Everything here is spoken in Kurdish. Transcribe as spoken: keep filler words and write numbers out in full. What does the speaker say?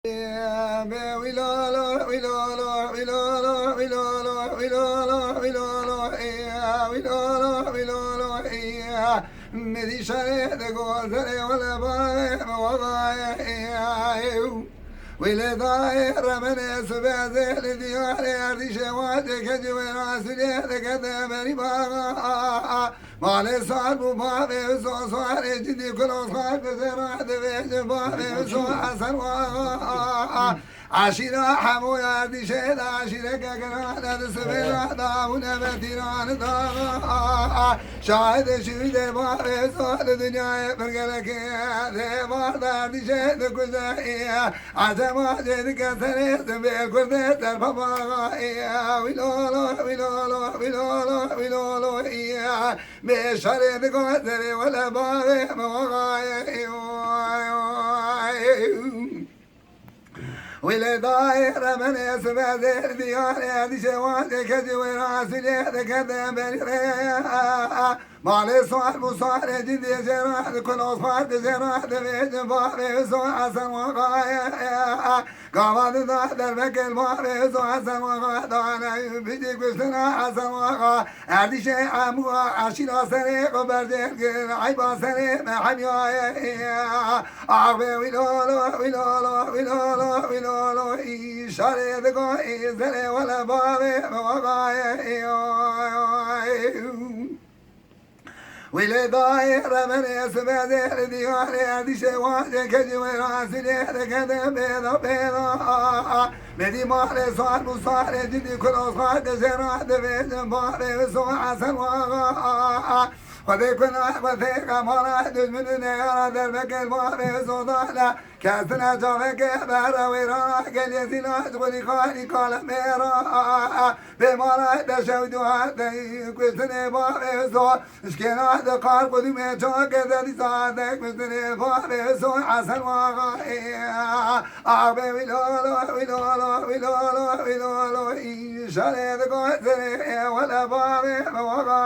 Wî lê dayê remenê sibezê li diyarê erdîşê wacê kecî wê rasûlê dikete berî baxa. Malê sar bû bavê wî so sarê cidî kulo sar kuzê radivêje bavê wî so Hesen waxa. Eşîra hemû erdîşê de eşîreke girane di sibê de dabûne ve tîran daxa. Şahidê şûdê bavê wî so li dinyayê bir gelekê dê bar de erdîşê dikuje. Acema jê dike serê sibê kurdê serpa baxa. Wî lo lo, wî lo lo, wî lo lo, wî lo lo. Bê şerê dike serê wele bavê me waxa. Wî lê dayê remenê sibezê diyarê dişê wazê kecî wê rasîlê dikete berî rê. Malê sar bû sarê cidî jê re dikun osfar di jê re divêjin bavê so Hesen waxa. Gava dida dervekê li bavê so Hesen waxa dane piştî kuştina Hesen waxa. Erdîşê hemû eşîra serê xwe berjêr kir, eyba serê me hemiyayê. Axbê wî lo lo, wî lo lo, wî lo lo, wî lo lo. Îşarê digo, î zerê wele bavê me wexayê. Wî lê dayê remenê sibezê li diyarê erdîşê wazê kecî wê rasîlê dikete pêda pêda. Bedî malê sar bû sarê cidî kulo sar kişê re divêjin bavê wî so Hesen waxa. Xwedê kuna xwedê qemara dijmin û neyara dervekê bavê wî so dane. Kesine çavekê bere wê ra gelê zîna ji xwedî xalî kale mêra. Bê mala de şew duha de kuştinê bavê wî so. Şkêna de qar qudumê çakê de dîsa de kuştinê bavê so Hesen waxa. Axbê wî lo lo, wî lo lo, wî lo lo, wî lo lo. Îşarê de gotinê wele bavê me waxa.